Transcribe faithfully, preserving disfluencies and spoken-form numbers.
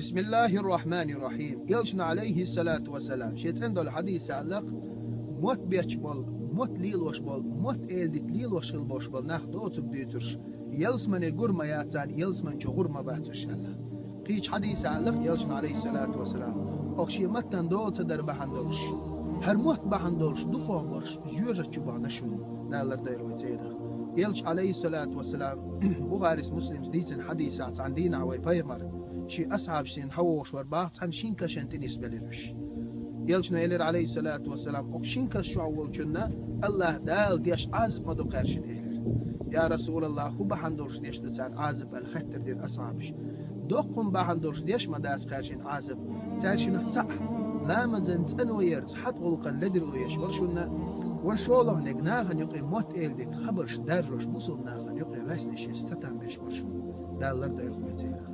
بسم الله الرحمن الرحيم. Элчано, عليه الصلاة والسلام, шен цӀена долу хьадисехь аьлла-кх: мотт бетташ болу, мотт лелош болу, мотт эладита лелош хила болуш болу нах доцург дуьйцурш, ялсамане гур ма яц царна, ялсамани чу гӀур ма бац уьш, аьлла. Кхечу хьадисехь аьлла-кх Элчано, عليه الصلاة والسلام: «Оха шен маттана дола ца дар бахьана долуш, хӀара мотт бахьана долуш дукхох барш жоьжахати чу бахана шуна, Дала лардойла вай церах». Элча, عليه الصلاة والسلام, Бухарис, Муслимс дийцина хьадисехь цхьана дийнахь вай пайхамар шен асхьабашна сийна хьавогӀуш вара бах, цхьана шина кашана тӀе нисбелира уьш. Элчано элира, عليه الصلاة والسلام: «Оха шина каш чохь волчунна АллахӀ Дала деш Ӏазап ма ду кхаьршина», — элира. «Я РасулаллахӀ, хӀун бахьана долуш деш ду царна Ӏазап?» — аьлла, хаттар дира асхьабаша. «Доккха хӀума бахьана долуш деш ма дац кхаьршина Ӏазап. Цаьршинах цхьаъ ламазан цӀанваларца хьатӀагӀуллакхана ледарло еш вара шуна, ван шолгӀаниг нахана юкъе мотт эладита хабарш даржош бусалба нахана юкъе ваьсна еш, сатам беш вара шуна, Дала лардойла вай церах».